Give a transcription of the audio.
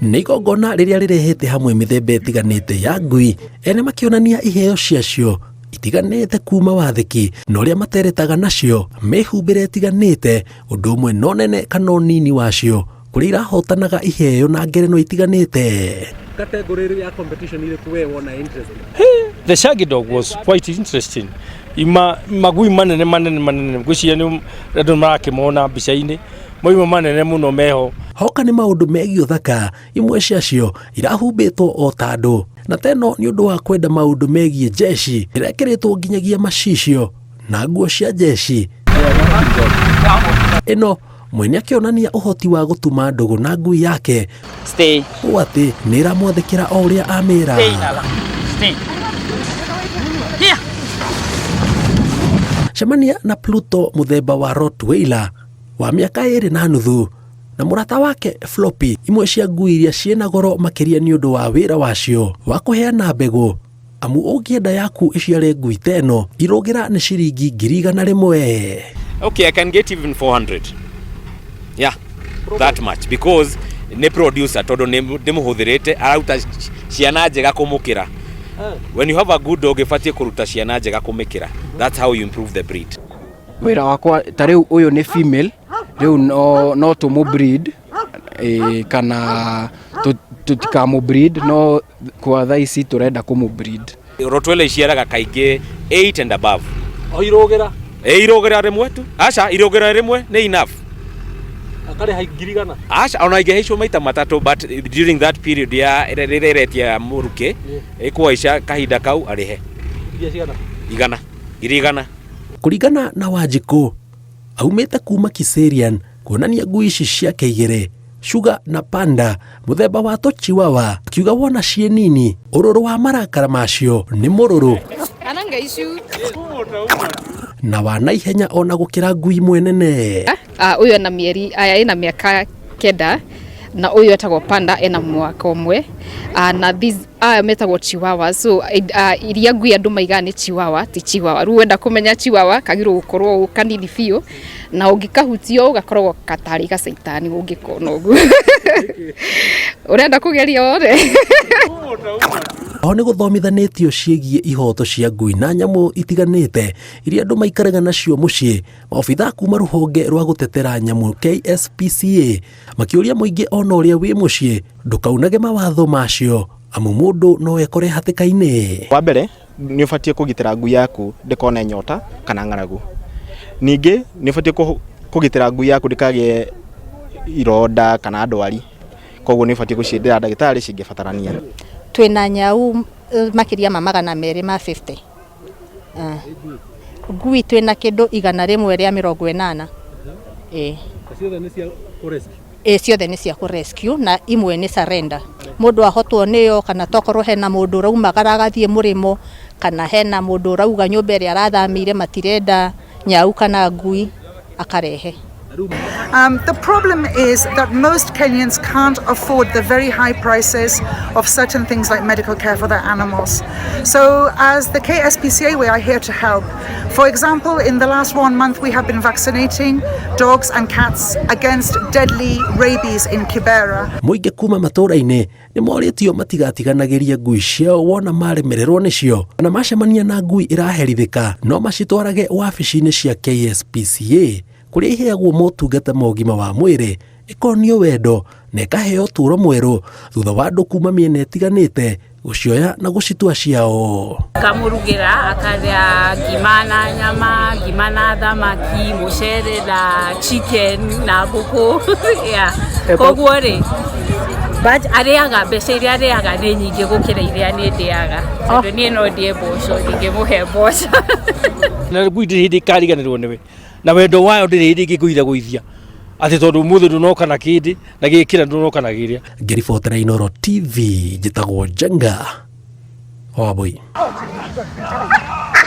Nĩ igongona rĩrĩa rĩrehete hamwe mĩthemba ĩtiganĩte ya ngui, ene makĩonania iheo ciacio itiganĩte kuma wathĩki na ũrĩa materetaga nacio, mĩhumbĩre ĩtiganĩte, ũndũ ũmwe na ũnene kana ũnini wacio, kũrĩa irahotanaga iheo na ngerenwa itiganĩte. Category ya competition ĩrĩkũ we wona interesting? The shaggy dog was quite interesting. Ima magui manene manene manene ngwĩciria nĩ andũ marakĩmona mbica-inĩ mauma manene mũno meho. Hoka nĩ maũndũ megiĩ ũthaka, imwe ciacio irahumbĩtwo o ta andũ, na teno nĩ ũndũ wa kwenda maũndũ megiĩ jeshi ĩrekĩrĩtwo nginyagia macicio na nguo cia jeshi. Ĩno mwene akĩonania ũhoti wa gũtuma ndũgũ na ngui yake. Stay. Ũũ atĩ nĩ ĩramwathĩkĩra o ũrĩa amĩra. Stay, Nala. Stay. Here. Cemania na Pluto mũthemba wa Rottweiler wa mĩaka 2.5 na mũrata wake Floppy, imwe cia ngui iria ciĩna goro makĩria nĩ ũndũ wa wĩra wacio wa kũheana mbegũ, amu ũngĩenda yaku ĩciare ngui ta ĩno irũgĩra nĩ ciringi 100,000. Okay, I can get even 400. Yeah, that much because nĩ producer tondũ nĩ ndĩmũhũthĩrĩte arauta ciana njega kũmũkĩra. When you have a good dog ĩbatiĩ kũruta ciana njega kũmĩkĩra. That's how you improve the breed. Wĩra wakwa ta rĩu ũyũ nĩ female, rĩu no tũmũ breed kana tũtikamũ breed, no kwa thaa ici tũrenda kũmũ breed. Rottweiler iciaraga kaingĩ 8 and above. O irũgĩra? Ĩ irũgĩra rĩmwe tu. Aca, irũgĩra rĩmwe nĩ enough. Akarĩha 100,000? Aca, ona ingĩhaicwo maita matatũ, but during that period ya rĩrĩa ĩretia mũrukĩ ĩkũhaica kahinda kau arĩhe. Iria cigana? Igana. 100,000. Kũringana na Wanjikũ, aumĩte kuma Kiserian kuonania ngui ici ciake igĩrĩ, Sugar na Panda, mũthemba wa tũchiwawa, akiuga wona ciĩ nini, ũrũrũ wa marakara macio nĩ mũrũrũ na wa naihenya ona gũkĩra ngui imwe nene. Ũyũ ena mĩeri aya ena mĩaka 9 na ũyũ etagwo Panda ena mwaka 1, na these aya metagwo chihuahua. So iria ngui andũ maigaga nĩ chihuahua ti chihuahua. Rĩu wenda kũmenya chihuahua kagĩrĩirwo gũkorwo kanini biũ na ũngĩkahutio gakoragwo gatarĩ gacaitani ũngĩkona ũguo. Ũrenda kũgeria wone? Oho nĩ gũthomithanĩtio ciĩgiĩ ihoto cia ngui na nyamũ itiganĩte iria andũ maikaraga nacio mũciĩ. Maobithaa kuma rũhonge rwa gũtetera nyamũ KSPCA makĩũria mũingĩ ona ũrĩa wĩ mũciĩ ndũkaunage mawatho macio, amu mũndũ no ekore hatĩka-inĩ. Wa mbere nĩ ũbatiĩ kũgitĩra ngui yaku ndĩkone nyota kana ng'aragu. Ningĩ nĩ ũbatiĩ kũgitĩra ngui yaku ndĩkagĩe ironda kana ndwari, koguo nĩ ũbatiĩ gũciendera ndagĩtarĩ cingĩbatarania. Twĩna nyau makĩria ma 250. Ngui twĩna kĩndũ 180. Ĩĩ. Ciothe nĩ cia kũ-rescue? Ĩĩ, ciothe nĩ cia kũ-rescue na imwe nĩ surrender. Mũndũ ahotwo nĩyo kana tokorwo hena mũndũ ũraumagara agathiĩ mũrĩmo kana hena mũndũ ũrauga nyũmba ĩrĩa arathamĩire matirenda nyau kana ngui akarehe. The problem is that most Kenyans can't afford the very high prices of certain things like medical care for their animals. So as the KSPCA, we are here to help. For example, in the last 1 month, we have been vaccinating dogs and cats against deadly rabies in Kibera. Mũingĩ kuma matũũra-inĩ nĩ morĩtio matigatiganagĩrie ngui ciao wona maremererwo nĩcio kana macemania na ngui ĩraherithĩka no macitwarage wabici-inĩ cia KSPCA kũrĩa iheagwo motungata ma ũgima wa mwĩrĩ, ĩkonio wendo na ĩkaheo ũtũũro mwerũ thutha wa andũ kuma mĩena ĩtiganĩte gũcioya na gũcitua ciao. Kamũrugĩra akarĩa ngima na nyama, ngima na thamaki, mũcere na chicken na ngũkũ. Yeah. Koguo rĩ, but arĩaga mbeca iria arĩaga nĩ nyingĩ gũkĩra iria niĩ ndĩaga, tondũ niĩ no ndĩe mboco, ndingĩmũhe mboco. Na ngui ndĩrĩ hĩndĩ ĩkariganĩrwo nĩwe na wendo wayo ndĩrĩ hĩndĩ ĩngĩkũitha gũithia atĩ tondũ ũmũthĩ ndũnoka na kĩndĩ na gĩkĩra ndũnoka na kĩrĩa. Ngĩribotera Inooro TV, njĩtagwo Njenga Wambui.